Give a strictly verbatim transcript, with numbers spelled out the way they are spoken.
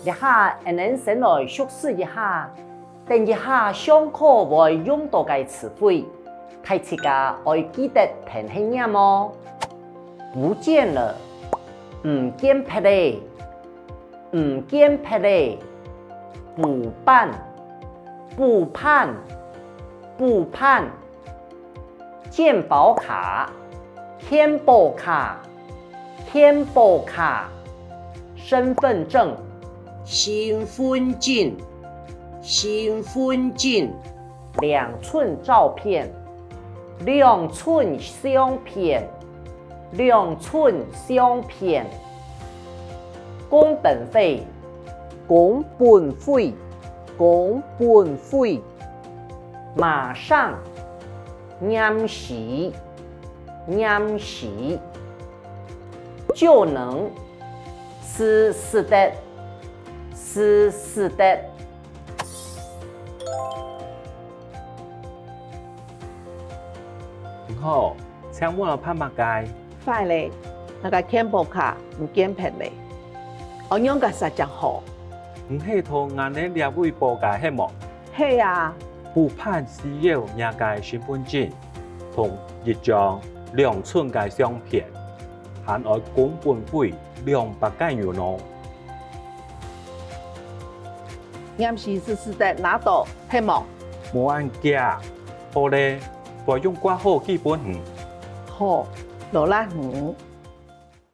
這下，𠊎等先來熟識一下，等一下上課會用到个詞彙，大自家愛記得跈等唸哦。不見了，毋見忒了，毋見忒了。補辦，補辦，補辦。 健保卡，健保卡，健保卡。身份證，身份證，身份證。兩吋照片，兩吋相片，兩吋相片。工本費，工本費，工本費。馬上， 黏時，黏時。就能，就使得，就使得。你好，請問愛辦麼个？ 壞了，𠊎个健保卡毋見忒了，愛仰結煞正好？你係同𠊎等這位報到係無？係啊。補辦需要若个身份證，同一張兩吋个相片，還愛工本費兩百个銀哦。黏時就使得拿到，係無？無恁遽，好了，會用掛號寄分你。好，勞力你。